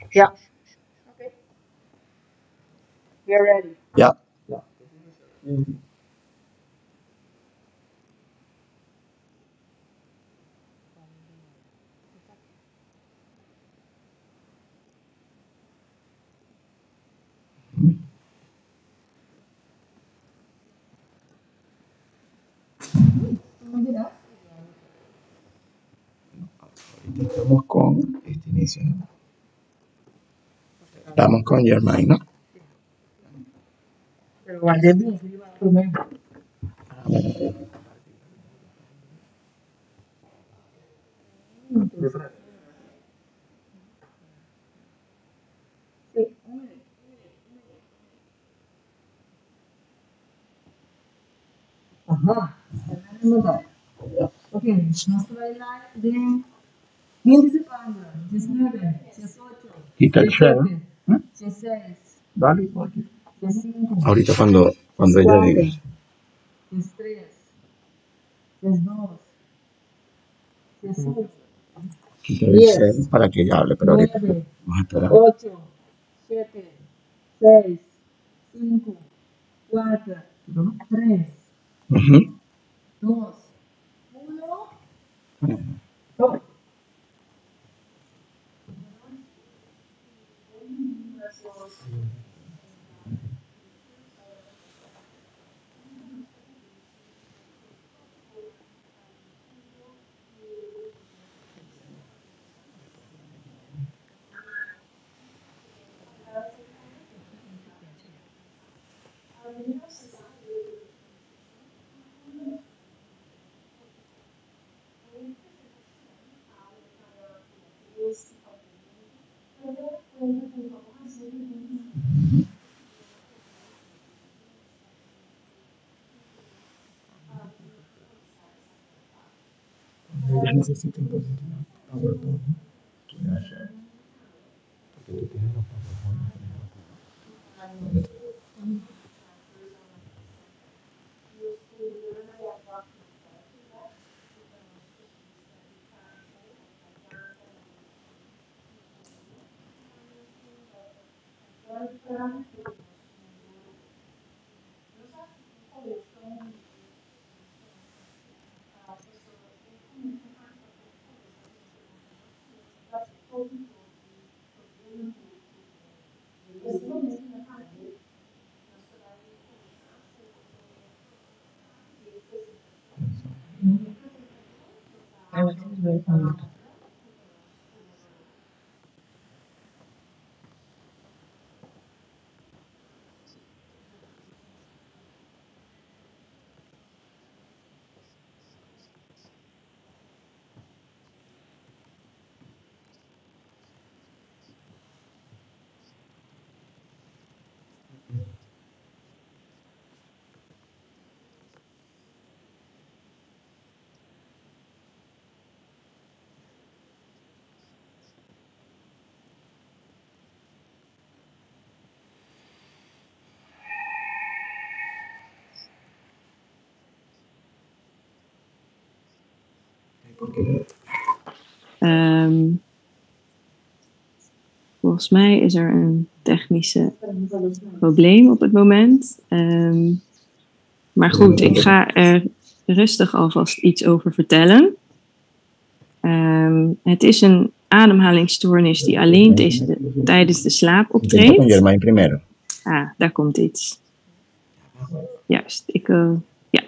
Ja. Okay. We are ready. Ja. Ahorita estamos con este inicio, ¿no? Estamos con Germain, ¿no? Pero guardé bien, primero. Ah, bueno, ok. Sí, un minuto. Aha, Ok, nos ta bai live den 20 secondo, 19, 18, Quita el share. 17, ¿Eh? 16, Dale. 15, Ahorita cuando ella diga. 4, 3, 2, 1, Quita el 10, share para que ella hable, pero ahorita 9, vamos a esperar. 8, 7, 6, 5, 4, 3, Ujú. 2, 1. Go. Ella necesita entonces una PowerPoint. Tú le das share, porque tú tienes los PowerPoint. Porque Volgens mij is er een technische probleem op het moment. Maar goed, ik ga er rustig alvast iets over vertellen. Het is een ademhalingsstoornis die alleen tijdens de slaap Intenta con optreedt. Germain primero. Ah, daar komt iets. Juist, ja.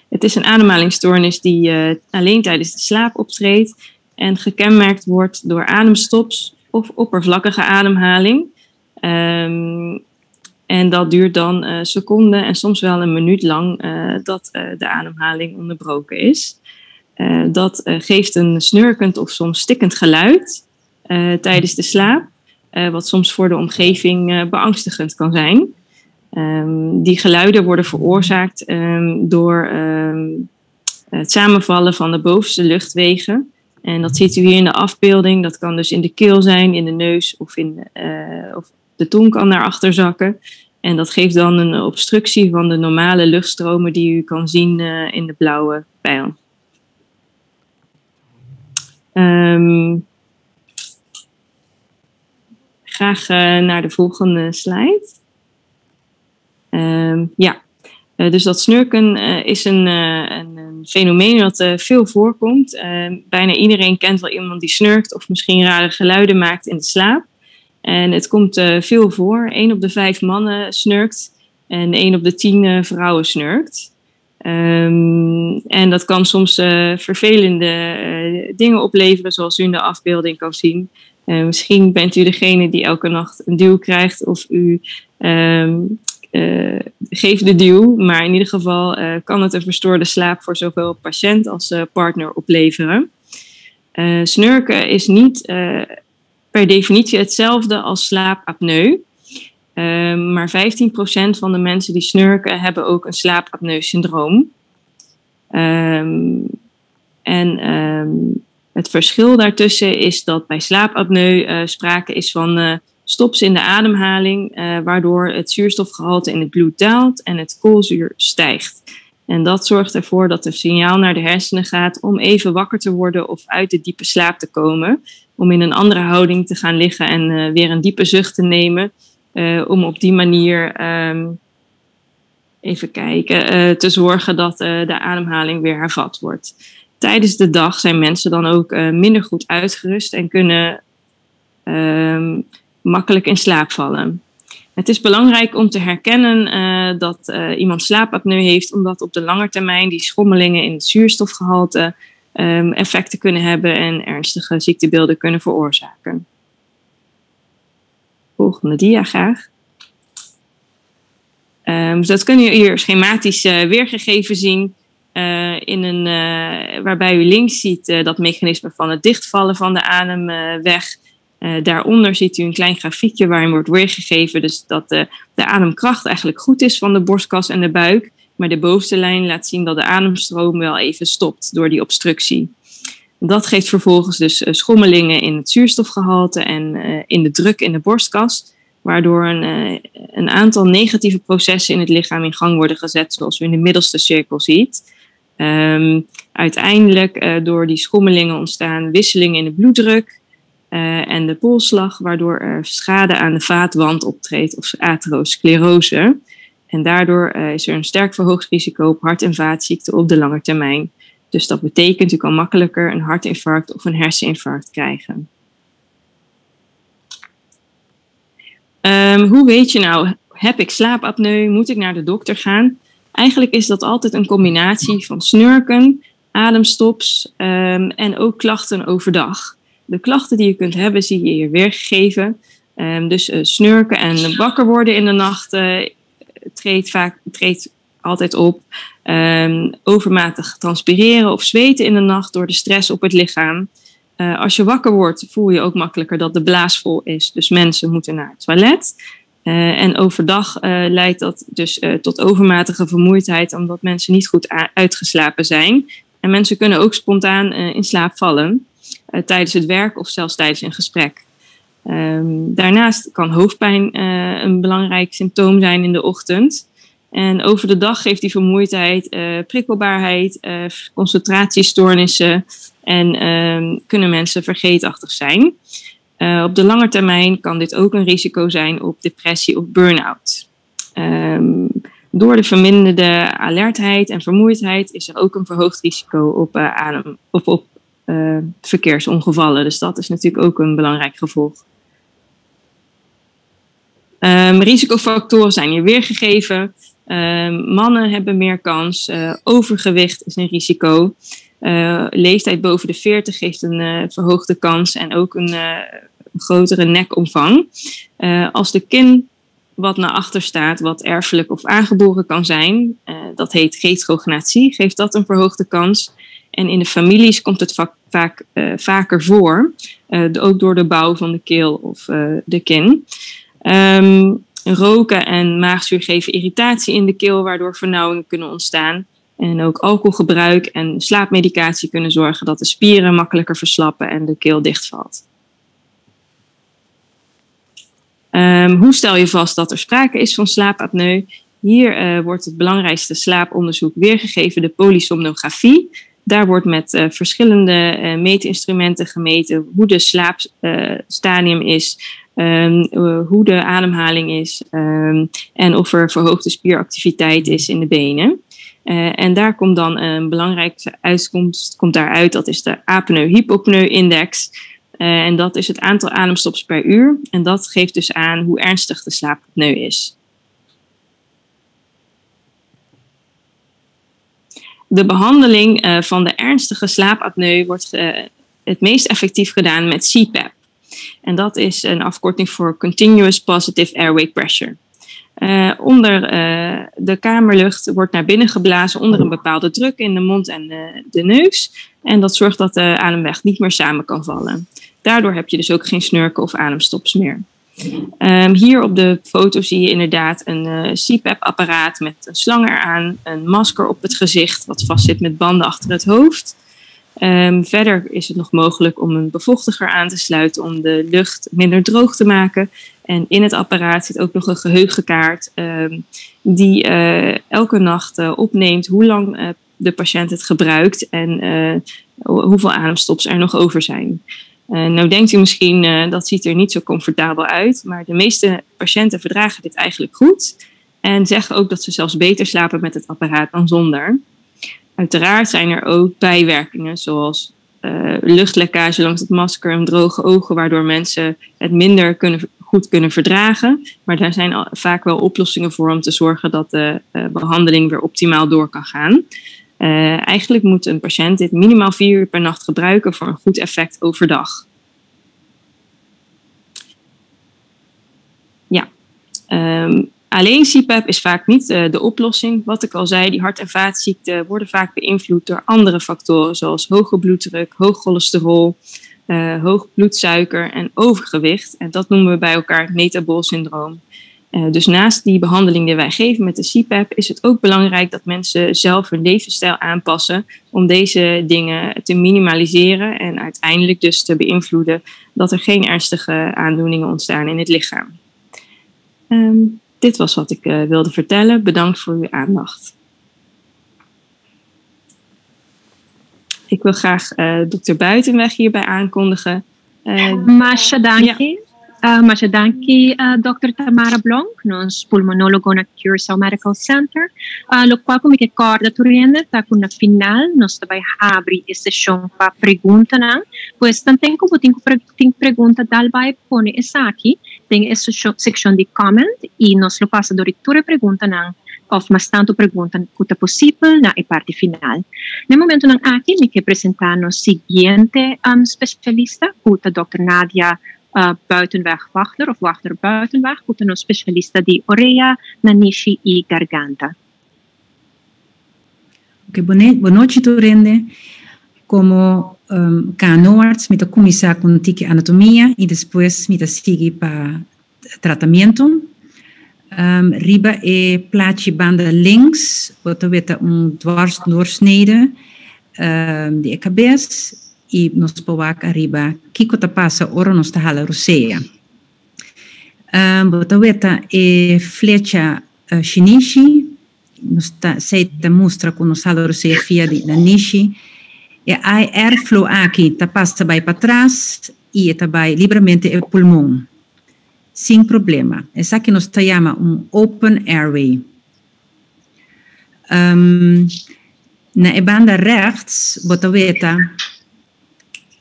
Het is een ademhalingsstoornis die alleen tijdens de slaap optreedt en gekenmerkt wordt door ademstops of oppervlakkige ademhaling. En dat duurt dan seconden en soms wel een minuut lang dat de ademhaling onderbroken is. Dat geeft een snurkend of soms stikkend geluid tijdens de slaap, wat soms voor de omgeving beangstigend kan zijn. Die geluiden worden veroorzaakt door het samenvallen van de bovenste luchtwegen. En dat ziet u hier in de afbeelding. Dat kan dus in de keel zijn, in de neus of de tong kan naar achter zakken. En dat geeft dan een obstructie van de normale luchtstromen die u kan zien in de blauwe pijl. Graag naar de volgende slide. Ja, dus dat snurken is een fenomeen dat veel voorkomt. Bijna iedereen kent wel iemand die snurkt of misschien rare geluiden maakt in de slaap. En het komt veel voor. 1 op de 5 mannen snurkt en 1 op de 10 vrouwen snurkt. En dat kan soms vervelende dingen opleveren, zoals u in de afbeelding kan zien. Misschien bent u degene die elke nacht een duw krijgt of u geeft de duw. Maar in ieder geval kan het een verstoorde slaap voor zowel patiënt als partner opleveren. Snurken is niet per definitie hetzelfde als slaapapneu. Maar 15% van de mensen die snurken hebben ook een slaapapneu-syndroom. En het verschil daartussen is dat bij slaapapneu sprake is van stops in de ademhaling, waardoor het zuurstofgehalte in het bloed daalt en het koolzuur stijgt. En dat zorgt ervoor dat er signaal naar de hersenen gaat om even wakker te worden of uit de diepe slaap te komen. Om in een andere houding te gaan liggen en weer een diepe zucht te nemen. Om op die manier, even kijken, te zorgen dat de ademhaling weer hervat wordt. Tijdens de dag zijn mensen dan ook minder goed uitgerust en kunnen makkelijk in slaap vallen. Het is belangrijk om te herkennen dat iemand slaapapneu heeft, omdat op de lange termijn die schommelingen in het zuurstofgehalte effecten kunnen hebben en ernstige ziektebeelden kunnen veroorzaken. Volgende dia graag. Dus dat kun je hier schematisch weergegeven zien. Waarbij u links ziet dat mechanisme van het dichtvallen van de ademweg. Daaronder ziet u een klein grafiekje waarin wordt weergegeven dus dat de ademkracht eigenlijk goed is van de borstkas en de buik. Maar de bovenste lijn laat zien dat de ademstroom wel even stopt door die obstructie. Dat geeft vervolgens dus schommelingen in het zuurstofgehalte en in de druk in de borstkas, waardoor een aantal negatieve processen in het lichaam in gang worden gezet, zoals u in de middelste cirkel ziet. Uiteindelijk door die schommelingen ontstaan wisselingen in de bloeddruk en de polsslag, waardoor er schade aan de vaatwand optreedt of atherosclerose. En daardoor is er een sterk verhoogd risico op hart- en vaatziekten op de lange termijn. Dus dat betekent, u kan makkelijker een hartinfarct of een herseninfarct krijgen. Hoe weet je nou, heb ik slaapapneu? Moet ik naar de dokter gaan? Eigenlijk is dat altijd een combinatie van snurken, ademstops en ook klachten overdag. De klachten die je kunt hebben, zie je hier weergegeven. Dus snurken en wakker worden in de nacht treedt altijd op. Overmatig transpireren of zweten in de nacht door de stress op het lichaam. Als je wakker wordt, voel je ook makkelijker dat de blaas vol is. Dus mensen moeten naar het toilet. En overdag leidt dat dus tot overmatige vermoeidheid, omdat mensen niet goed uitgeslapen zijn. En mensen kunnen ook spontaan in slaap vallen tijdens het werk of zelfs tijdens een gesprek. Daarnaast kan hoofdpijn een belangrijk symptoom zijn in de ochtend. En over de dag geeft die vermoeidheid prikkelbaarheid, concentratiestoornissen en kunnen mensen vergeetachtig zijn. Op de lange termijn kan dit ook een risico zijn op depressie of burn-out. Door de verminderde alertheid en vermoeidheid is er ook een verhoogd risico op, adem, op verkeersongevallen. Dus dat is natuurlijk ook een belangrijk gevolg. Risicofactoren zijn hier weergegeven. Mannen hebben meer kans. Overgewicht is een risico. Leeftijd boven de 40 geeft een verhoogde kans en ook een grotere nekomvang. Als de kin wat naar achter staat, wat erfelijk of aangeboren kan zijn, dat heet retrognatie, geeft dat een verhoogde kans. En in de families komt het vaak vaker voor, ook door de bouw van de keel of de kin. Roken en maagzuur geven irritatie in de keel, waardoor vernauwingen kunnen ontstaan. En ook alcoholgebruik en slaapmedicatie kunnen zorgen dat de spieren makkelijker verslappen en de keel dichtvalt. Hoe stel je vast dat er sprake is van slaapapneu? Hier wordt het belangrijkste slaaponderzoek weergegeven, de polysomnografie. Daar wordt met verschillende meetinstrumenten gemeten hoe de slaapstadium is. Hoe de ademhaling is en of er verhoogde spieractiviteit is in de benen. En daar komt dan een belangrijke uitkomst komt daaruit, dat is de apneu-hypopneu-index. En dat is het aantal ademstops per uur. En dat geeft dus aan hoe ernstig de slaapapneu is. De behandeling van de ernstige slaapapneu wordt het meest effectief gedaan met CPAP. En dat is een afkorting voor Continuous Positive Airway Pressure. Onder de kamerlucht wordt naar binnen geblazen onder een bepaalde druk in de mond en de neus. En dat zorgt dat de ademweg niet meer samen kan vallen. Daardoor heb je dus ook geen snurken of ademstops meer. Hier op de foto zie je inderdaad een CPAP-apparaat met een slang eraan, een masker op het gezicht wat vastzit met banden achter het hoofd. Verder is het nog mogelijk om een bevochtiger aan te sluiten om de lucht minder droog te maken. En in het apparaat zit ook nog een geheugenkaart die elke nacht opneemt hoe lang de patiënt het gebruikt en hoeveel ademstops er nog over zijn. Nou denkt u misschien, dat ziet er niet zo comfortabel uit, maar de meeste patiënten verdragen dit eigenlijk goed en zeggen ook dat ze zelfs beter slapen met het apparaat dan zonder. Uiteraard zijn er ook bijwerkingen zoals luchtlekkage langs het masker en droge ogen, waardoor mensen het minder goed kunnen verdragen. Maar daar zijn al vaak wel oplossingen voor om te zorgen dat de behandeling weer optimaal door kan gaan. Eigenlijk moet een patiënt dit minimaal 4 uur per nacht gebruiken voor een goed effect overdag. Ja, alleen CPAP is vaak niet de oplossing. Wat ik al zei, die hart- en vaatziekten worden vaak beïnvloed door andere factoren zoals hoge bloeddruk, hoog cholesterol, hoog bloedsuiker en overgewicht. En dat noemen we bij elkaar het metabool syndroom. Dus naast die behandeling die wij geven met de CPAP is het ook belangrijk dat mensen zelf hun levensstijl aanpassen om deze dingen te minimaliseren en uiteindelijk dus te beïnvloeden dat er geen ernstige aandoeningen ontstaan in het lichaam. Dit was wat ik wilde vertellen. Bedankt voor uw aandacht. Ik wil graag dokter Buitenweg hierbij aankondigen. Masha danki. Ja. Masha danki, Dr. Tamara Blonk, nos pulmonólogo na Curaçao Medical Center. Lokual ku mi ke kòrda tur hende ta ku na final nos ta bai habri e seshon pa preguntanan. Pues tanten ku bo tin ku tin pregunta dal bai pone esaki den e sekshon di comment i nos lo pasa dor di tur e preguntanan òf mas tantu pregunta ku ta posibel na e parti final. Na e momentunan aki mi ke presentá nos siguiente spesialista ku ta Dòkter Nadia Buitenweg-Wagner òf Wagner-Buitenweg ku ta nos spesialista di orea, nanishi i garganta. Oké, bon nochi tur hende. Komo kanoarts mi ta kuminsá ku un tiki anatomia i despues mi ta sigui pa tratamiento. Riba e plachi banda links bo ta weta un dwarsdoorsnede di e kabes i nos por wak ariba kiko ta pasa ora nos ta hala rosea. Bo ta weta e flecha shinishi, nos ta esei ta mustra ku nos hala rosea via di nanishi. E airflow aki ta pasa bai patras i e ta bai libramente e pulmon sin problema. Esaki nos ta yama un open airway. Na e banda rechts bo ta weta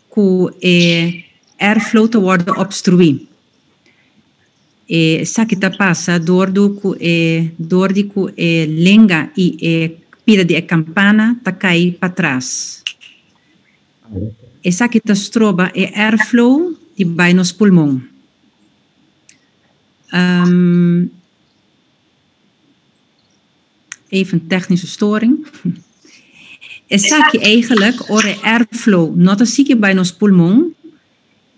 ku e airflow ta wòrdu opstruí. E esaki ta pasa dor du ku e dor di ku e lenga i e pida di e kampana ta kai patras. Esaki ta stroba e airflow di bai nos pulmon. Even technische storing. Esaki eigenlijk ora e airflow no ta sigui bai nos pulmon,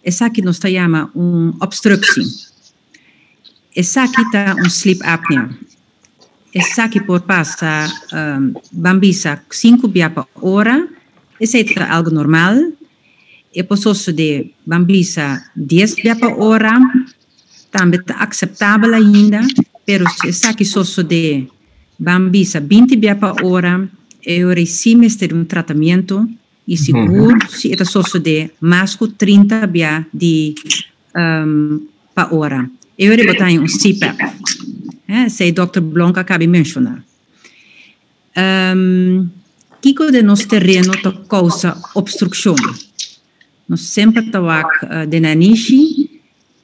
esaki nos ta yama un obstructie. Esaki ta un sleep apnea. Esaki por pasa ban bisa sinku bia pa ora, esei ta algo normal. E por sosode ban bisa dies bia pa ora, tambe ta akseptabel ainda, pero si esaki sosode ban bisa 20 bia pa ora, e ora ei sí mester di un tratamiento i sigur si e ta sosode mas ku 30 bia di. pa ora. E ora bo ta haña un CPAP. Esei Dòkter Blonk a kaba di menshoná. Kiko den nos tereno ta kousa opstrukshon? Nos semper ta wak den nanishi.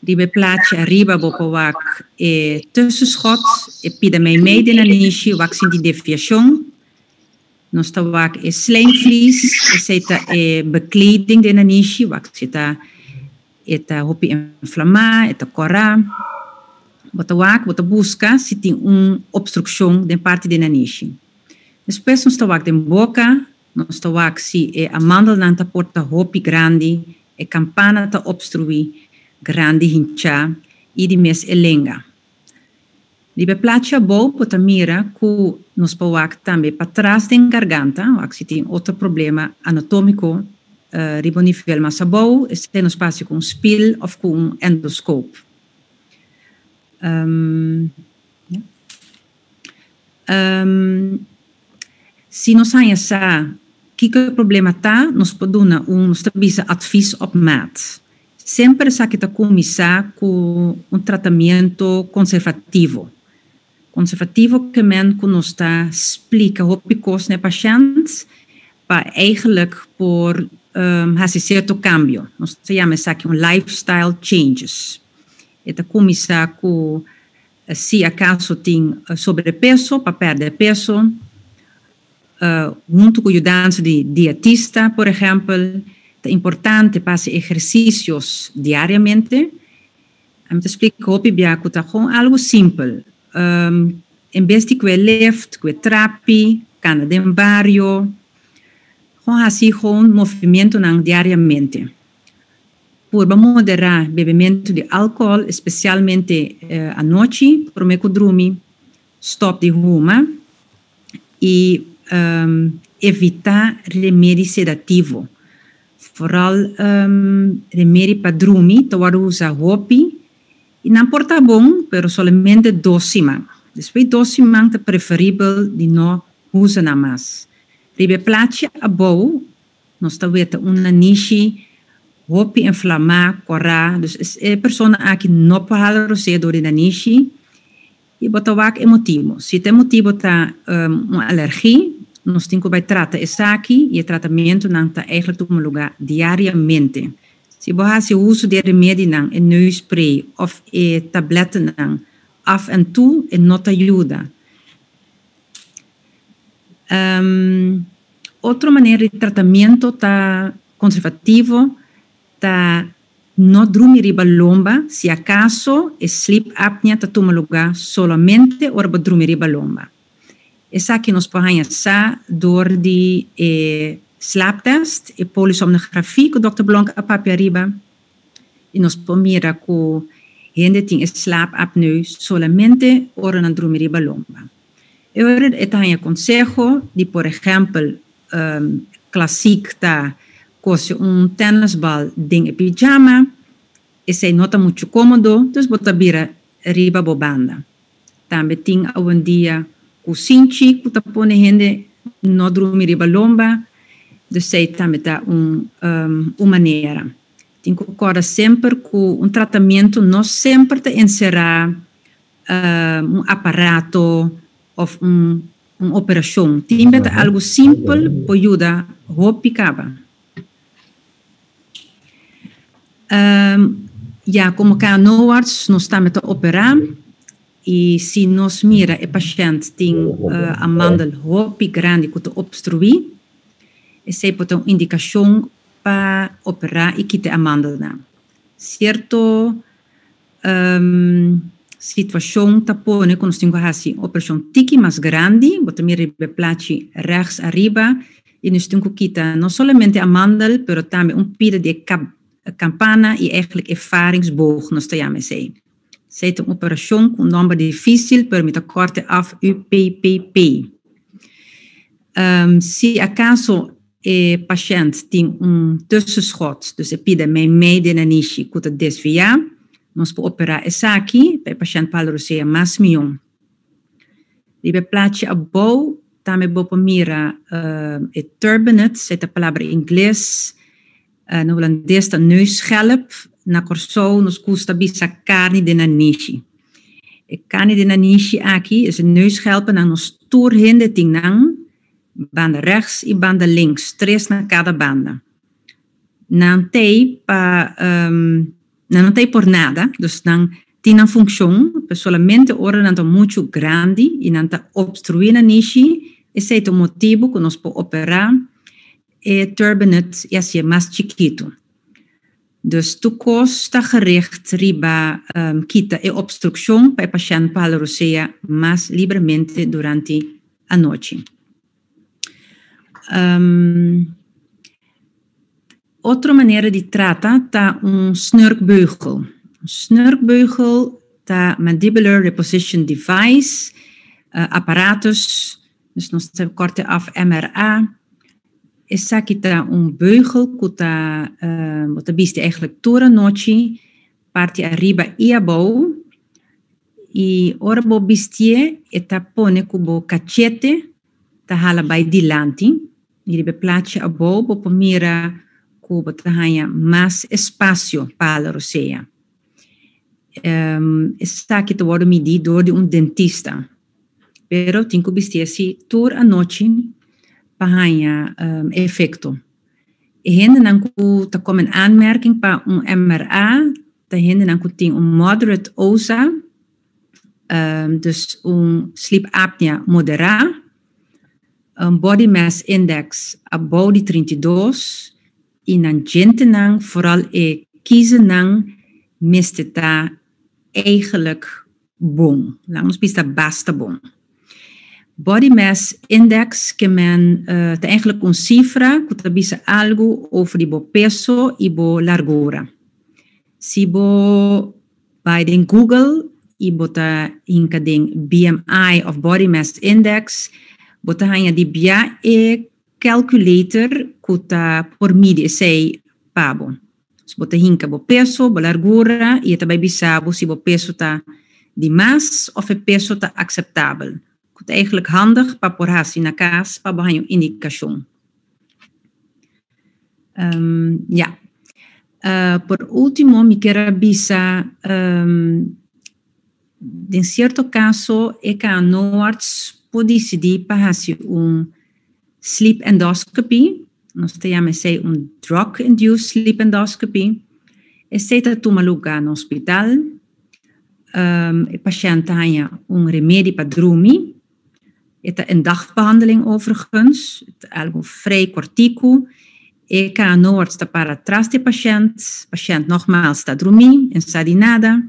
Riba e plachi ariba bo por wak e tussenschot, e pida meimei den nanishi, wak sinti deviashon. Nos ta wak e slijmvlies, esei ta e bekleding den nanishi, wak si ta e ta hopi inflamá, e ta kòrá. Bo ta wak, bo ta buska si tin un opstrukshon den parti den nanishi. Despues nos ta wak den boka, nos ta wak si e amandelnan ta por ta hopi grandi, e kampana ta opstruí, grandi hinchá i di mes e lenga. Riba e plachi abou bo ta mira ku nos por wak tambe patras den garganta, wak si tin otro problema anatómiko riba un nivel mas abou, esei nos por hasi ku un spil òf ku un endoskop. Si nos haña sa kiko e problema ta, nos por duna un, nos ta bisa advies op maat. Semper esaki ta kuminsá ku un tratamiento konservativo. Konservativo ke men ku nos ta splika hopi kos na e pashènt pa eigenlijk por hasi sierto kambio. Nos ta yama esaki un lifestyle changes. E ta kuminsá ku si akaso tin sobrepeso pa pèrdè peso, huntu ku yudansa di dietista, por ehèmpel, ta importante pa hasi ehersisios diariamente. Ami ta splika hopi bia ku ta kon algu simpel. En bes di kue lift, kue trapi, kana den bario, kon hasi kon movimientonan diariamente. Purba moderá bebementu di alkohòl, espesialmente anochi promé ku drumi. Stòp di huma i evitá remedi sedativo. Foral remedi pa drumi ta wòrdu usá hopi i nan por ta bon, pero solamente dos siman. Despues di dos siman ta preferibel di no usa nan mas. Riba e plachi abou nos ta weta un nanishi hopi inflamá, kòrá, dus e persona aki no por hala rosea dor di nanishi. I bo ta wak e motibu. Si ta e motibu ta un alergi, nos tin ku bai trata esaki i e tratamentunan ta eigentlik tuma lugá diariamente. Si bo hasi uso di e remedinan, e neusspray òf e tablètnan af en toe, e no ta yuda. Otro manera di tratamentu ta konservativo, ta no drumi riba lomba, si acaso e sleep apnea ta tuma luga solamente ora bo drumi riba lomba. Esaki nos por haña sa door di e slaaptest, e polysomnografie cu Dòkter Blonk a papia ariba, y nos por mira cu hende tin e slaapapneu solamente ora nan drumi riba lomba. E ora e ta haña conseho di por ehempel Klasiek ta kose un tennisbal den e pijama, esei no ta muchu kómodo, dus bo ta bira riba bo banda. Tambe tin awendia kusinchi ku ta pone hende no drumi riba lomba, dus esei tambe ta un un manera. Tin ku kòrda semper ku un tratamentu no semper ta enserá un aparato òf un Un operashon tin beta algu simpel por yuda hopi kaba. Ya komo KNO-arts nos tambe ta operá i si nos mira e pashènt tin amandel hopi grandi ku ta opstruí, esei por ta un indikashon pa operá i kita e amandelnan. Sierto Situacion ta pone cu nos tin cu haci un operacion tiki mas grandi, bo ta mira riba e plachi rechts ariba, y nos tin cu kita no solamente amandel, pero tambe un pida di e campana y eigenlijk e faringsboog nos ta yama esey. Esey ta un operacion cu un nomber dificil, pero mi ta corte af UPPP. Si acaso E pashènt tin un tussenschot, dus e pida meimei den nanishi ku ta desviá. Nos por operá esaki pa e pashènt por hala rosea mas mion. Riba e plachi abou tambe bo por mira e turbinate, esei ta palabra ingles, na hulandes ta neusschelp. Na Kòrsou nos gusta bisa karni den nanishi. E karni den nanishi aki is e neusschelpennan nos tur hende tin nan banda rechts i banda links, tres na kada banda. Nan t'ei pa nan no t'ei por nada, dus nan tin nan funccion, pero solamente ora nan ta mucho grandi y nan ta obstrui nanishi, esei ta un motibo cu nos por opera e turbinate y hacié mas chikito. Dus tur cos ta gericht riba kita e obstruccion pa e pashent por hala rosea mas libremente durante anochi. Otro manera di trata ta un snurkbeugel. Un snurkbeugel ta mandibular reposition device, aparatus, dus nos ta korte af MRA. Esaki ta un beugel ku ta bo ta bisti eigenlijk tur anochi, parti ariba i abou. I ora bo bistié e ta pone ku bo kachete ta hala bai dilanti. I riba e plachi abou bo por mira ku bo ta haña mas espasio pa hala rosea. Esaki ta wòrdu midí dor di un dentista. Pero tin ku bisti si tur anochi pa haña efekto. E hendenan ku ta kome in aanmerking pa un MRA ta hendenan ku tin un moderate OSA, dus un sleep apnea moderá, un body mass index abou di 32 i nan djentenan, foral e kiezennan, mester ta eigenlijk bon. Laat ons bisa basta bon. Body mass index ke men ta eigenlijk un sifra ku ta bisa algu over di bo peso i bo largura. Si bo bai den Google i bo ta hinka den BMI of body mass index, bo ta haña di bia e calculator ku ta por midi esei pa bo. So bo ta hinka bo peso, bo largura i e ta bai bisa bo si bo peso ta di mas of e peso ta akseptabel, ku ta eigentlik handig pa por hasi na kas pa bo haña un indikashon. Ya. Por ultimo mi kier a bisa den sierto kaso e KNO-arts por disidí pa hasi un sleep endoscopy, nos ta yama esei un drug induced sleep endoscopy. Esei ta tuma lugá na hospital. E pashènt ta haña un remedi pa drumi. E ta een dagbehandeling overigens, ta algu vrij kòrtiku. E KNO-arts ta para tras di e pashènt, pashènt nogmaals ta drumí, en sa di nada.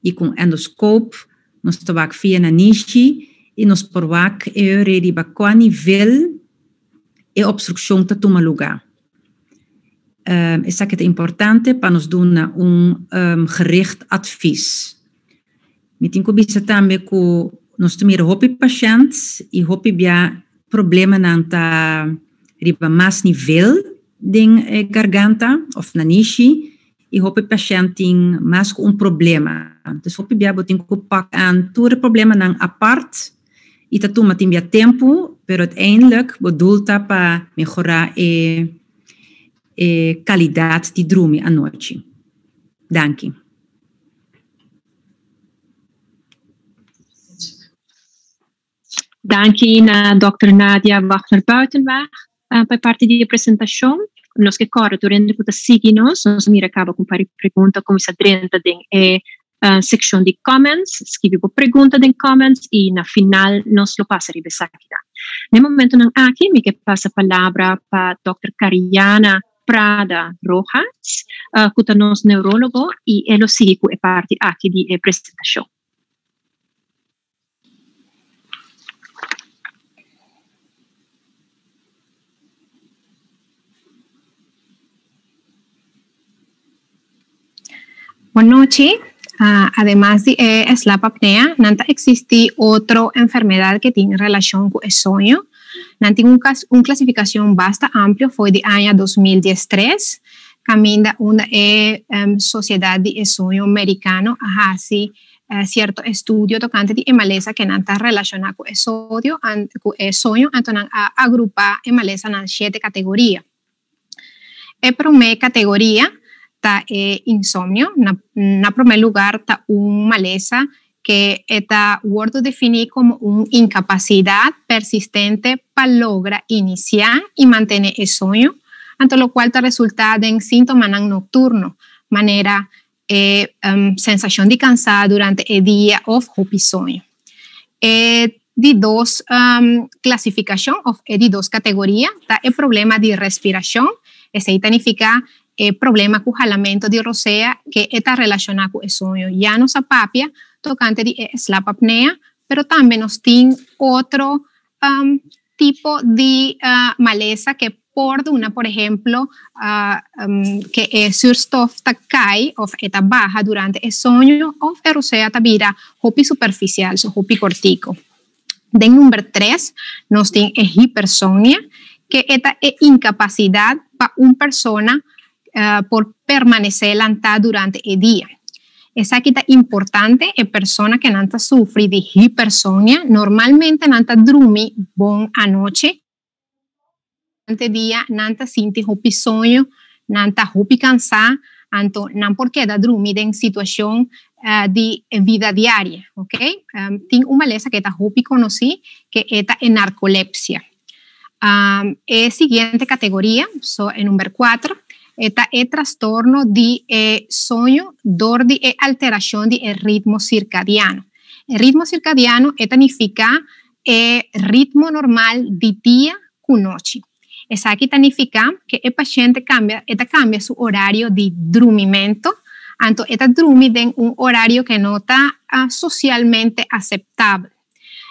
I ku un endoskoop nos ta wak via nanishi i nos por wak e ora riba kua nivel e obstrukshon ta tuma lugá. Esaki ta importante pa nos duna un gericht advies. Mi tin ku bisa tambe ku nos ta mira hopi pashènt i hopi bia problemanan ta riba mas nivel den e garganta òf nanishi i hopi pashènt tin mas ku un problema. Dus hopi bia bo tin ku pak aan tur e problemanan apart i ta tuma tin bia tempu, pero uiteindelijk bo doel ta pa mehorá e e kalidat di drumi anochi. Danki. Danki na Dòkter Nadia Wagner-Buitenweg pa e parti di e presentashon. Nos ke kòrda tur hende ku ta sigui nos, nos a mira kaba ku un par di pregunta kuminsá drenta den e sekshon di comments. Skibi bo pregunta den comments i na final nos lo pasa riba esakinan. Na e momentunan aki mi ke pasa palabra pa Dòkter Cariana Prada Rojas ku ta nos neurólogo i e lo sigui ku e parti aki di e presentashon. Bon nochi. Ademas di e slaap apnea, nan ta existi otro enfermedad ke tin relacion ku e soño. Nan tin un un clasificacion basta amplio fo'i di aña 2013, caminda unda e Sociedad di e Soño Mericano a haci cierto estudio tocante di e malesa ke nan ta relaciona cu e sodio cu e soño, anto nan a agrupa e malesanan shete categoria. E prome categoria. ta e insomnio. Na promé lugá, ta un malesa ku ta wòrdu definí komo un inkapasidat persistente pa logra inisiá i mantené e soño, anto lokual ta resultá den síntoma nokturno, manera sensashon di kansá durante e dia òf hopi soño. E di dos klasifikashon, òf e di dos kategoria, ta e problema di respirashon. Esei ta nifiká e problema ku halamentu di rosea ku ta relashoná ku e soño. Ya nos a papia tokante di slaap apnea, pero tambe nos tin otro tipo di malesa ku por duna, por ehèmpel, ku e zuurstof ta kai òf ta baha durante e soño òf e rosea ta bira hopi superfisial, so hopi kòrtiku. Den number 3, nos tin e hipersomnia, ku ta e inkapasidat pa un persona por permanesé lantá durante e dia. Esaki ta importante, e persona ku nan ta sufri di hipersomnia, normalmente nan ta drumi bon anochi, durante dia nan ta sinti hopi soño, nan ta hopi kansá, anto nan por keda drumi den situashon di bida diario, ok? Tin un malesa ku ta hopi konosí, ku ta e narcolepsia. E siguiente kategoria, so e number 4, ta e trastorno di soño dor di alterashon di ritmo sirkadiano. E ritmo sirkadiano ta nifiká e ritmo normal di dia ku nochi. Esaki ta nifiká ku e pashènt kambia su orario di drumimentu, anto e ta drumi den un orario ku no ta sosialmente aseptabel.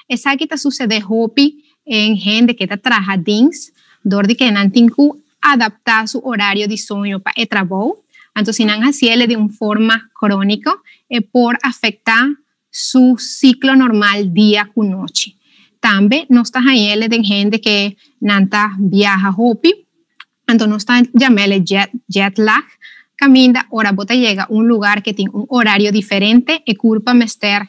Esaki ta susedé hopi den hende ku ta traha dienst, dor di ku nan tin ku adaptá su orario di soño pa e trabou. Anto, si nan hasié di un forma króniko, e por afektá su siklo normal dia ku nochi. Tambe nos ta hañ'é den hende ku nan ta biaha hopi, anto nos ta yam'é jet lag, kaminda ora bo ta yega un lugá ku tin un orario diferente e kurpa mester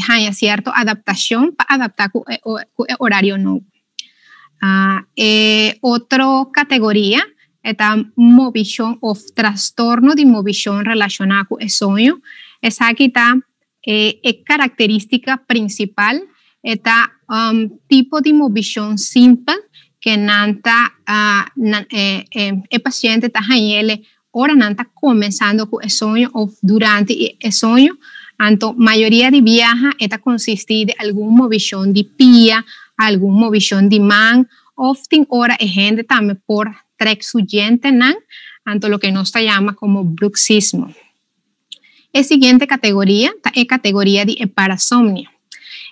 haña sierto adaptashon pa adaptá ku e orario nobo. Otro kategoria ta moveshon òf trastorno di moveshon relashoná ku e soño. Esaki ta e karakterístika prinsipal, ta un tipo di moveshon simpel ku nan ta e pashènt ta hañ'é ora nan ta kuminsando ku e soño òf durante e soño. Anto, mayoria di biaha ta konsistí di algun moveshon di pia, algun moveshon di man, òf tin ora e hende tambe por trèk su djentenan, anto loke nos ta yama komo bruxismo. E siguiente kategoria ta e kategoria di parasomnia.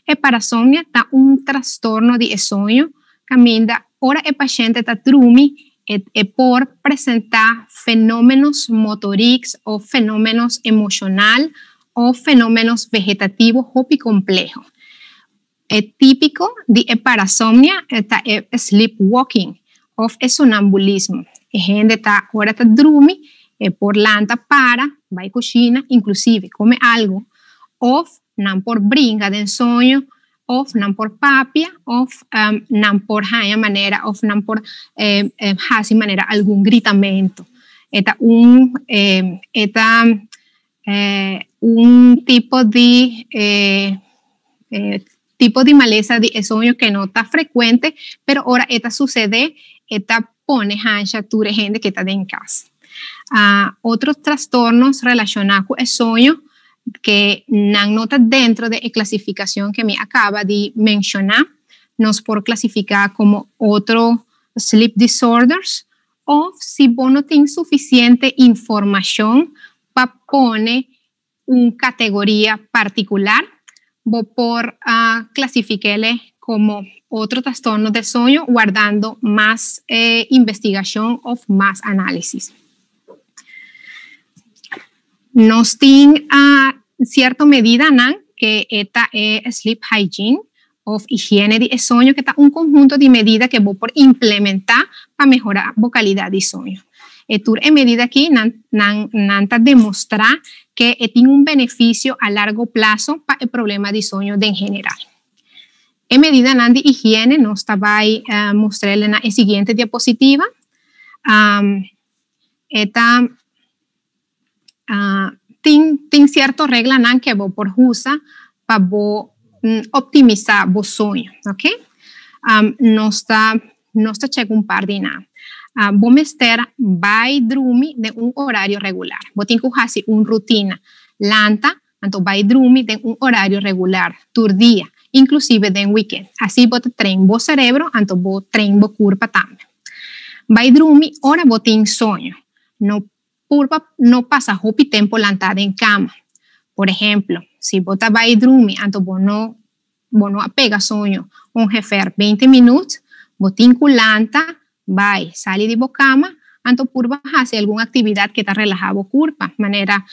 E parasomnia ta un trastorno di soño kaminda ora e pashènt ta drumi e por presentá fenómeno motorik òf fenómeno emoshonal òf fenómeno vegetativo hopi kompleho. E típiko di parasomnia ta sleepwalking òf e sonambulismo. E hende ta ora ta drumi e por lanta para, bai kushina, inklusive kome algu, òf nan por brinka den soño, òf nan por papia, òf nan por haña manera, òf nan por hasi manera algun gritamentu. E ta un tipo di malesa di soño ku no ta frekuente, pero ora e ta susedé, e ta pone ansha tur hende ku ta den kas. Otro trastorno relashoná ku e soño ku no ta den e klasifikashon ku mi a kaba di menshoná, nos por klasifiká komo otro sleep disorders, òf si bo no tin sufisiente informashon pa pone un kategoria partikular, bo por klasifik'é komo otro trastorno di soño, wardando mas investigashon òf mas análisis. Nos tin sierto medidanan, ku ta sleep hygiene òf higiene di soño, ku ta un konhunto di medida ku bo por implementá pa mehorá e kalidat di soño. E tur e medida aki nan ta demostrá ku tin un benefisio a largo plaso pa e problema di soño en general. E medidanan di higiene, nos ta bai mustra na e siguiente diapositiva. E ta Tin sierto reglanan ku bo por usa pa bo optimisá bo soño, ok? Nos ta check un par di nan. Bo mester bai drumi den un orario regular. Bo tin ku hasi un rutina. Lanta, anto bai drumi den un orario regular, tur dia, inklusive den weekend. Asina bo ta train bo serebro, anto bo train bo kurpa tambe. Bai drumi ora bo tin soño. No purba no pasa hopi tempu lantá den kama. Por ehèmpel, si bo ta bai drumi, anto bo no pega soño ongeveer 20 minüt, bo tin ku lanta, bai, sali di bo kama, anto purba hasi algun aktividat ku ta relahá bo kurpa, manera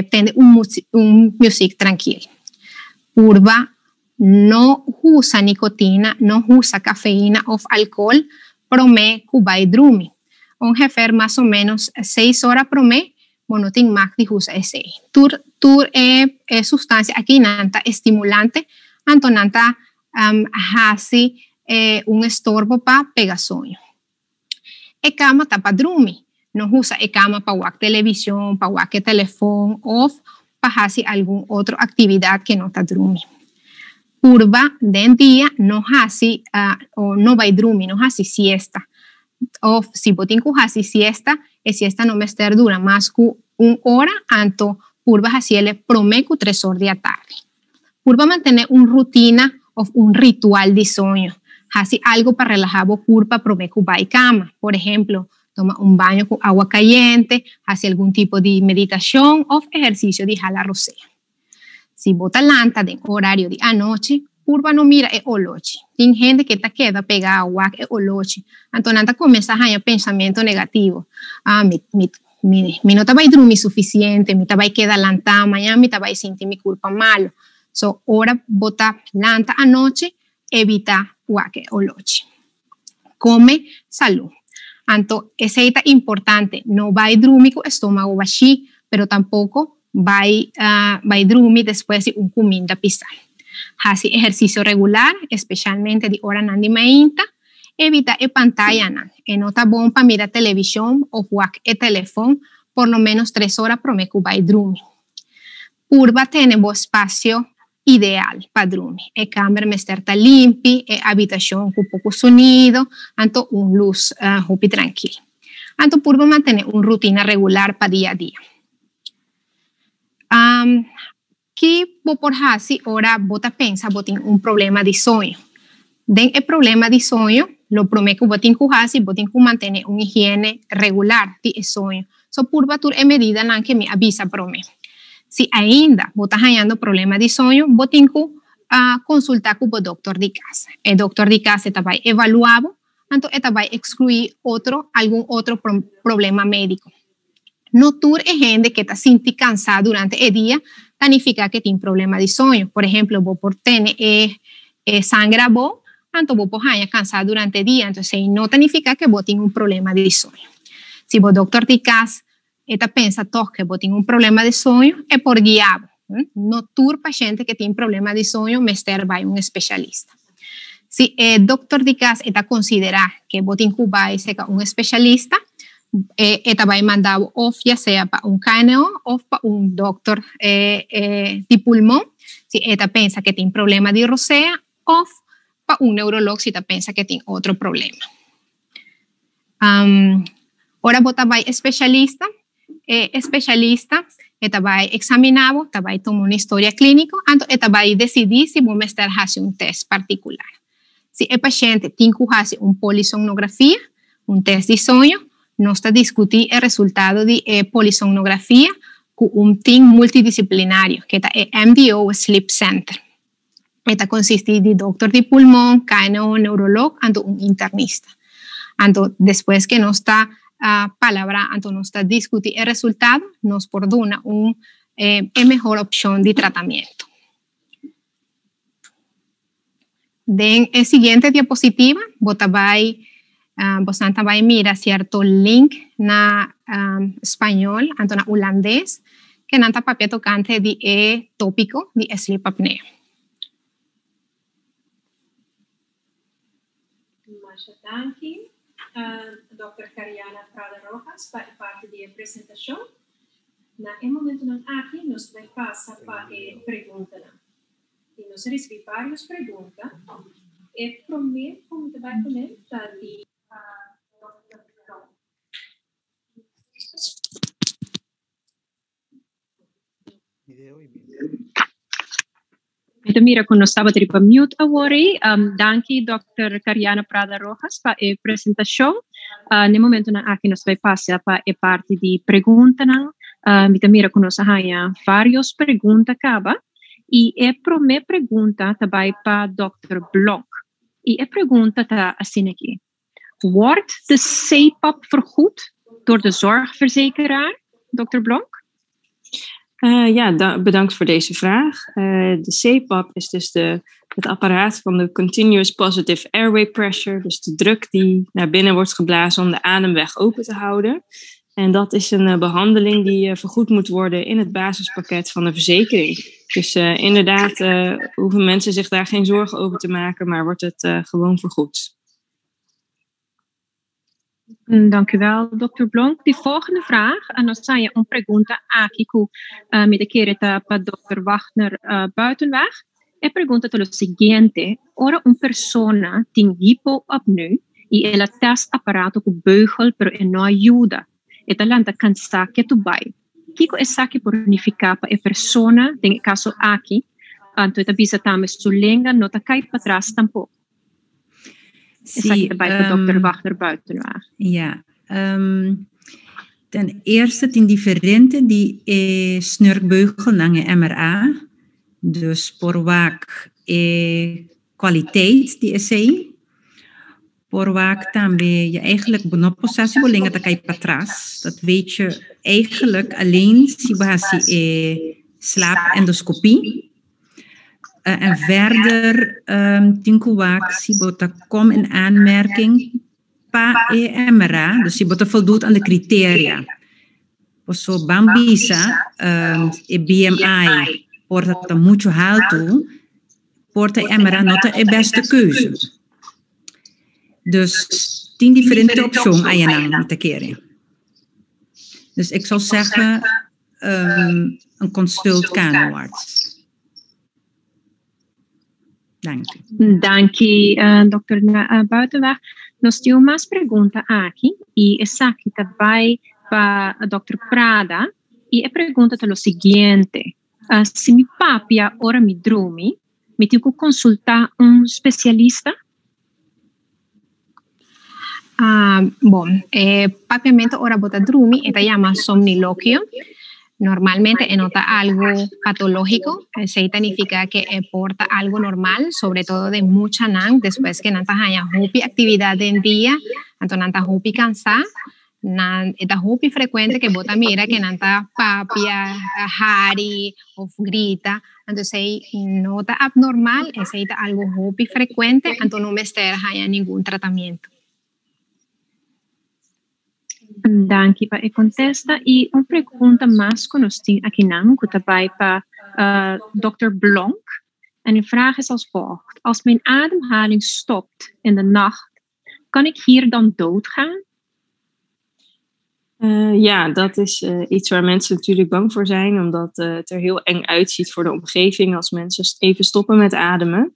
tende un muzik trankil. Purba no usa nikotina, no usa kafeina òf alkohòl, promé ku bai drumi. Ongeveer mas o ménos 6 ora promé, bo no tin mag di usa esei. Tur e sustansia aki nan ta estimulante, anto nan ta hasi un estorbo pa pega soño. E kama ta pa drumi. No usa e kama pa wak televishon, pa wak telefòn òf pa hasi algun otro aktividat ku no ta drumi. Purba den dia no hasi òf no bai drumi, no hasi siesta. Òf si bo tin ku hasi siesta, e siesta no mester dura mas ku un ora, anto purba hasié promé ku 3 or di atardi. Purba mantené un rutina òf un ritual di soño. Hasi algu pa relahá bo kurpa promé ku bai kama. Por ehèmpel, tuma un baño ku awa kayente, hasi algun tipo di meditashon òf ehersisio di hala rosea. Si bo ta lanta den orario di anochi, purba no mira e olochi. Tin hende ku ta keda pegá wak e olochi. Anto nan ta kuminsá haña pensamentu negativo. Ah, mi no ta bai drumi sufisiente, mi ta bai keda lantá, mañan mi ta bai sinti mi kurpa malu. So, ora bo ta lanta anochi, evitá wak e olochi. Kome salú. Anto, esei ta importante. No bai drumi ku estómago bashí, pero tampoko bai drumi despues di un kuminda pisá. Hasi ehersisio regular, espesialmente di oranan di mainta. Evitá e pantayanan. E no ta bon pa mira televishon òf wak e telefòn por lo ménos 3 ora promé ku bai drumi. Purba tene bo espasio ideal pa drumi. E kamber mester ta limpi, e habitashon ku poko sonido, anto un lus hopi trankil. Anto purba mantené un rutina regular pa dia a dia. Kiko bo por hasi ora bo ta pensa bo tin un problema di soño? Den e problema di soño, lo promé ku bo tin ku hasi, bo tin ku mantené un higiene regular di soño. So purba tur e medidanan ku mi a bisa promé. Si ainda bo ta hañando problema di soño, bo tin ku konsultá ku e dòkter di kas. E dòkter di kas ta bai evaluá, anto e ta bai ekskluí algun otro problema médiko. No tur e hende ku ta sinti kansá durante e dia, ta nifiká ku tin problema di soño. Por ehèmpel, bo por tin e sanger abou, anto bo por haña kansá durante e dia. Anto, esei no ta nifiká ku bo tin un problema di soño. Si bo dòkter di kas ta pensa toch ku bo tin un problema di soño, e por guia. No tur pashènt ku tin problema di soño, mester bai un espesialista. Si e dòkter di kas ta konsiderá ku bo tin ku bai serka un espesialista, e ta bai manda òf ya sea pa un KNO òf pa un dòkter di pulmon, si e ta pensa ku tin problema di rosea, òf pa un neurólogo si ta pensa ku tin otro problema. Ora bo ta bai espesialista, e espesialista ta bai eksaminá, ta bai tuma un historia klíniko, anto e ta bai disidí si bo mester hasi un tèst partikular. Si e pashènt tin ku hasi un polisomnografia, un tèst di soño, nos ta diskutí e resultado di e polisomnografia ku un team multidisiplinario, ku ta e MDO Sleep Center. E ta konsistí di dòkter di pulmon, KNO, neurólogo, anto un internista. Anto, despues ku nos ta palabrá, anto nos ta diskutí e resultado, nos por duna e mihó opshon di tratamentu. Den e siguiente diapositiva, bo ta bai, bo ta bai mira sierto link na spañó, anto na hulandes, ku nan ta papia tokante di e tópiko di sleep apnea. Masha danki, Dr. Cariana Prada Rojas, pa parti di e presentashon. Na e momentonan aki nos ta bai pasa pa e preguntanan. I nos a risibí vários pregunta. E promé ku mi ta bai kuné ta di Dòkter Blom. Mi ta mira ku nos tabata riba mute awor ei. Danki Dòkter Cariana Prada Rojas pa e presentashon. Na e momentonan aki nos ta bai pasa pa e parti di preguntanan. Mi ta mira ku nos a haña vários pregunta kaba. I e promé pregunta ta bai pa Dòkter Blonk. I e pregunta ta asina aki, Wordt de CPAP vergoed door de zorgverzekeraar, Dòkter Blonk? Ja, bedankt voor deze vraag. De CPAP is dus het apparaat van de Continuous Positive Airway Pressure, dus de druk die naar binnen wordt geblazen om de ademweg open te houden. En dat is een behandeling die vergoed moet worden in het basispakket van de verzekering. Dus inderdaad hoeven mensen zich daar geen zorgen over te maken, maar wordt het gewoon vergoed. Dank u wel, dokter Blonk. De volgende vraag, en dan zijn een pregunta aki ku mi ta kere ta pa dokter Wagner Buitenweg. E pregunta ta lo siguiente: Ora un persona tin hypoapneu i el a test aparato ku beugel, pero e no a yuda, e ta lanta kansá ketu bai. Kiko esaki por nifiká pa e persona den e kaso aki? Anto e ta bisa tambe su lenga no ta kai patras tampoko. Esaki ta bai pa dokter Wagner Buitenweg. Ja. Ten eerste tin diferente di e snurkbeugelnan, e MRA. Dus por wak e kwaliteit di esei. Por wak tambe, je eigenlijk no por sa si bo lenga ta kai patras. Dat weet je eigenlijk alleen si bo hasi e slaapendoscopie. En verder tin ku wak si bo ta kom in aanmerking pa e MRA, dus si bo ta voldoet aan de criteria. Paso ban bisa e BMI por ta mucho haltu, por ta MRA no ta e beste keuze. Dus tin diferente opcion ayanan, mi ta kere. Dus ik zou zeggen een consult KNO-arts. Dank u. Danki, dokter Buitenweg. Nos tin mas pregunta aki i esaki ta bai pa dokter Prada i e pregunta ta lo siguiente: Si mi papia ora mi drumi, mi tin ku konsultá un spesialista? Bon, e papiamento ora bo ta drumi, e ta yama somniloquio. Normalmente e no ta algo patológiko. Esei ta nifiká ku e por ta algo normal, sobre todo den muchanan, despues ku nan ta haña hopi aktividat den dia, anto nan ta hopi kansá. Nan, e ta hopi frekuente ku bo ta mira ku nan ta papia, hari òf grita. Anto esei no ta abnormal, esei ta algo hopi frekuente, anto no mester haña ningun tratamentu. Danki pa e kontesta. I un pregunta mas ku nos tin akinan ku ta bai pa Dr. Blonk. En de vraag is als volgt: Als mijn ademhaling stopt in de nacht, kan ik hier dan doodgaan? Ja, dat is iets waar mensen natuurlijk bang voor zijn, omdat het er heel eng uitziet voor de omgeving als mensen even stoppen met ademen.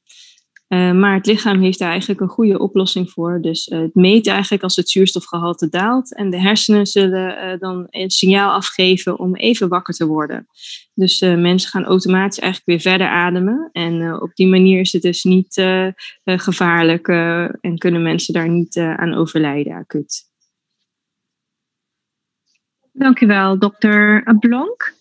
Maar het lichaam heeft daar eigenlijk een goede oplossing voor. Dus het meet eigenlijk als het zuurstofgehalte daalt en de hersenen zullen dan een signaal afgeven om even wakker te worden. Dus mensen gaan automatisch eigenlijk weer verder ademen. En op die manier is het dus niet gevaarlijk en kunnen mensen daar niet aan overlijden acuut. Dank u wel, dokter Blonk.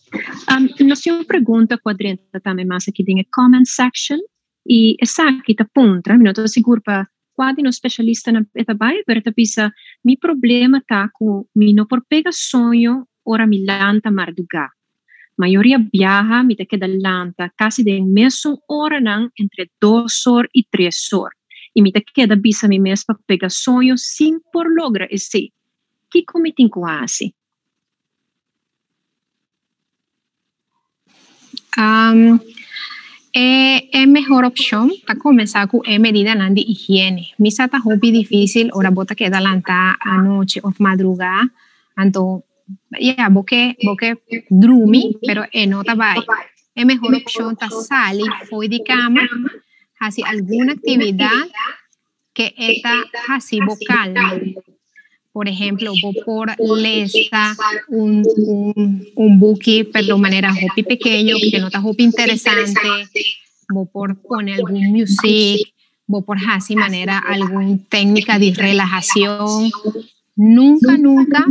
Nos tin un pregunta ku a drenta tambe mas aki den e comment section. I esaki ta puntra, mi no ta sigur pa kua di nos spesialistanan e ta bai, pero e ta bisa, mi problema ta ku mi no por pega soño ora mi lanta mardugá. Mayoria biaha mi ta keda lanta kasi den mesun oranan entre 2 or i 3 or. I mi ta keda bisa mi mes pa pega soño sin por logra esei. Kiko mi tin ku hasi? E mehor opshon pa kuminsá ku e medidanan di higiene. Mi sa ta hopi difísil ora bo ta keda lanta anochi òf madrugá, anto. ya, bo ke, bo ke drumi, pero e no ta bai. E mehor opshon ta sali fo'i di kama, hasi algun aktividat ku e ta hasi bo kalma. Por ehèmpel, bo por lesa un buki, pero manera hopi pekeño, ku no ta hopi interesante. Bo por pone algun music, bo por hasi manera algun téknika di relahashon. Nunka, nunka,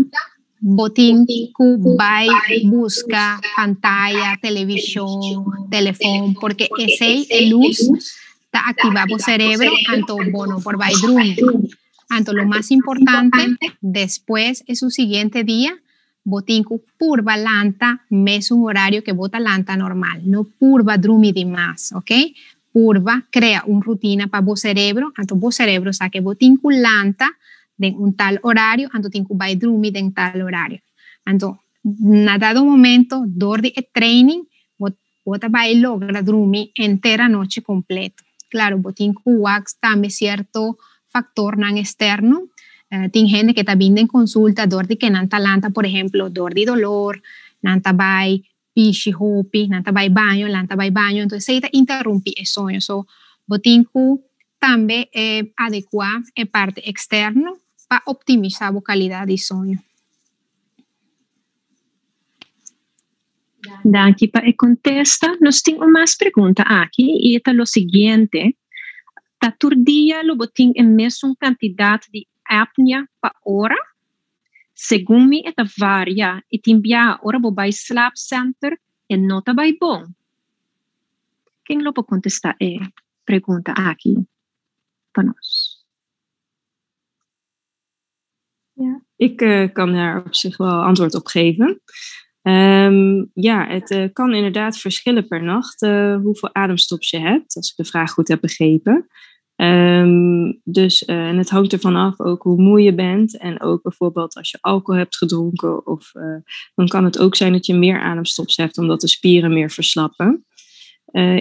bo tin ku bai buska pantaya, televishon, telefòn, pasobra esei e lus ta aktivá e serebro, anto bo no por bai drumi. Anto, lo mas importante, despues, e siguiente dia, bo tin ku purba lanta mesun orario ku bo ta lanta normal. No purba drumi demas, ok? Purba krea un rutina pa bo serebro, anto bo serebro sa ku bo tin ku lanta den un tal orario, anto tin ku bai drumi den tal orario. Anto, na dado momento, dor di training, bo ta bai logra drumi henter anochi kompleto. Klaro, bo tin ku tambe sierto faktornan eksterno. Tin hende ku ta bin den konsulta dor di ku nan ta lanta, por ehèmpel, dor di doló, nan ta bai pishi hopi, nan ta bai baño, lanta bai baño, anto esei ta interumpí e soño. So, bo tin ku tambe adekuá e parti eksterno pa optimisá e kalidat di soño. Danki pa e kontesta. Nos tin un mas pregunta aki i ta lo siguiente. Ta tur dia lo bo tin e mesun kantidat di apnea pa ora? Segun mi ta varia i tin bia ora bo bai slaapcenter e no ta bai bon. Ken lo por kontestá e pregunta aki pa nos? Ja, ik kan daar op zich wel antwoord op geven. Ja, het kan inderdaad verschillen per nacht hoeveel ademstops je hebt, als ik de vraag goed heb begrepen. Dus, en het hangt ervan af ook hoe moe je bent. En ook bijvoorbeeld als je alcohol hebt gedronken. Of, dan kan het ook zijn dat je meer ademstops hebt, omdat de spieren meer verslappen.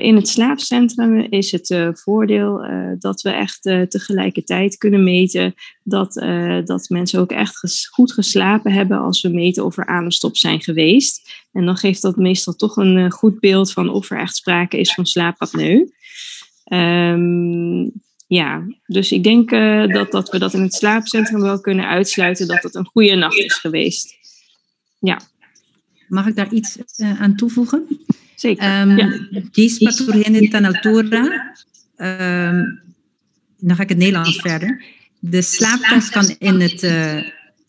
In het slaapcentrum is het voordeel dat we echt tegelijkertijd kunnen meten dat mensen ook echt goed geslapen hebben als we meten of er ademstops zijn geweest. En dan geeft dat meestal toch een goed beeld van of er echt sprake is van slaapapneu. Ja, dus ik denk dat we dat in het slaapcentrum wel kunnen uitsluiten dat het een goede nacht is geweest. Ja. Mag ik daar iets aan toevoegen? Zeker. Ja. Pa tur hende ta na altura. Dan ga ik het Nederlands verder. De slaaptest kan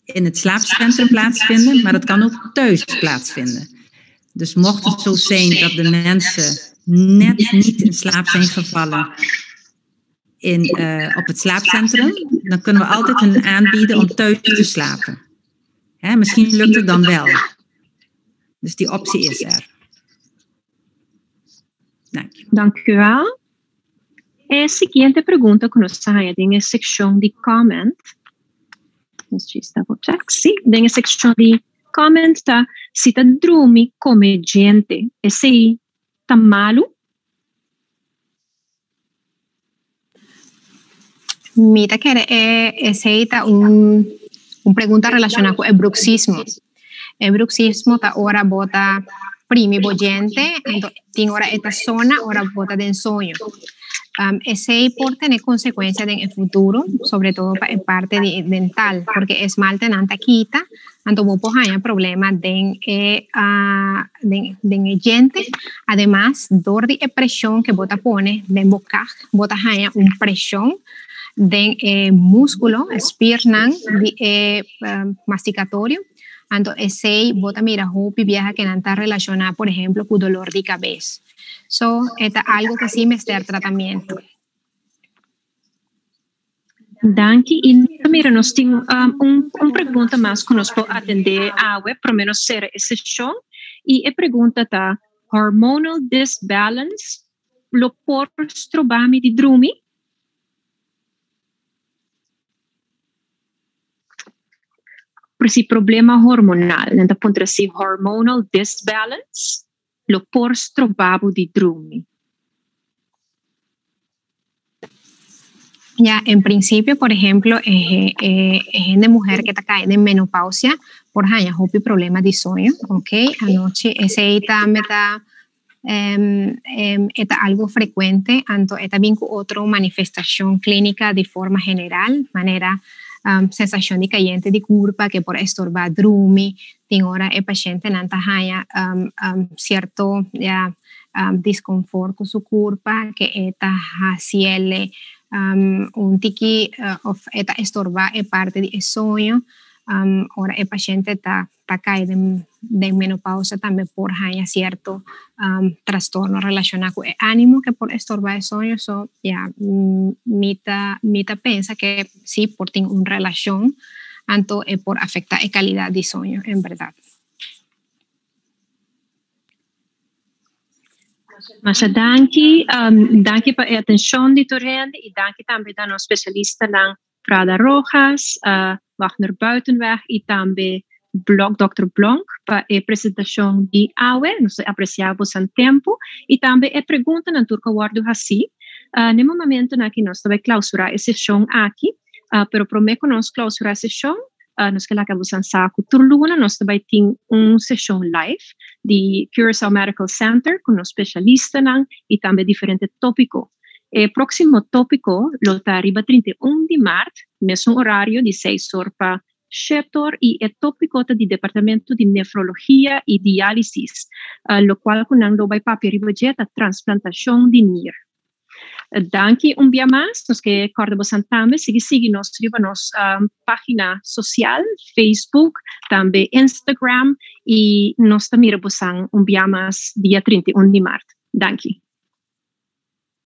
in het slaapcentrum plaatsvinden, maar dat kan ook thuis plaatsvinden. Dus mocht het zo zijn dat de mensen net niet in slaap zijn gevallen op het slaapcentrum, dan kunnen we altijd hun aanbieden om thuis te slapen. Hè, misschien lukt het dan wel. Dus die optie is er. Dank je. Dank u wel. E siguiente pregunta ku nos tin den sekshon di comment. Let's just double check. Si, den sekshon di comment ta si ta drumi kome djente. Esei ta malu? Mi ta kere esei ta un pregunta relashoná ku e bruxismo. E bruxismo ta ora bo ta primi bo djente, anto tin ora e ta zona, ora bo ta den soño. Esei por tin konsekuensia den futuro, sobre todo pa parti di dental, porque esmalte nan ta kita, anto bo por haña problema den djente. Ademas, dor di preshon ku bo ta pone den boka, bo ta haña un preshon den múskulo, spiernan di mastikatorio. Anto, esei bo ta mira hopi biaha ku nan ta relashoná, por ehèmpel, ku doló di kabes. So, ta algu ku si mester tratamentu. Danki. I mira, nos tin un pregunta mas ku nos por atendé awe, por menos sera e seshon. I e pregunta ta: hormonal disbalance lo por stroba mi di drumi? Por si problema hormonal, anto puntra si hormonal disbalance lo por stroba bo di drumi. Ya, en prinsipio, por ehèmpel, hende muhé ku ta kayendo den menopausia, por por haña hopi problema di soño, ok? Anochi esei tambe ta e ta algo frekuente, anto e ta bin ku otro manifestashon klínika di forma general, manera sensashon di kayente di kurpa ke por estorbá drumi, tin ora e pashentenan ta haña sierto ya diskonfort ku su kurpa ke e ta hasiele un tiki of e ta estorbá e parti di e soño. Ora e pashente ta ta kai den den menopausa tambe por haña sierto trastorno relashoná ku e ánimo ke por estorbá e soño. So ya mi ta mi ta pensa ke si por tin un relashon anto e por afektá e kalidat di soño en bèrdat. Masha danki. Danki pa e atenshon di tur hende i danki tambe na nos spesialistanan Prada Rojas, Wagner Buitenweg i tambe Blok, Dòkter Blonk pa e presentashon di awe. Nos ta apresiá bosan tempu i tambe e preguntanan tur ku a wòrdu hasí. Na e momentunan aki nos ta bai klausurá e seshon aki, pero promé ku nos klausurá e seshon nos ke laga bosan sa ku tur luna nos ta bai tin un seshon live di Curaçao Medical Center ku nos spesialistanan i tambe diferente tópiko. E próksimo tópiko lo ta riba 31 di mart, mesun orario di seis or pa shete or i e tópiko ta di Departamento di Nefrologia i Diálisis, lokual ku nan lo bai papia riba dje ta transplantashon di nir. Danki un bia mas, nos ke kòrda bosan tambe sigui sigui nos riba nos página sosial, Facebook, tambe Instagram i nos ta mira bosan un bia mas dia 31 di mart. Danki.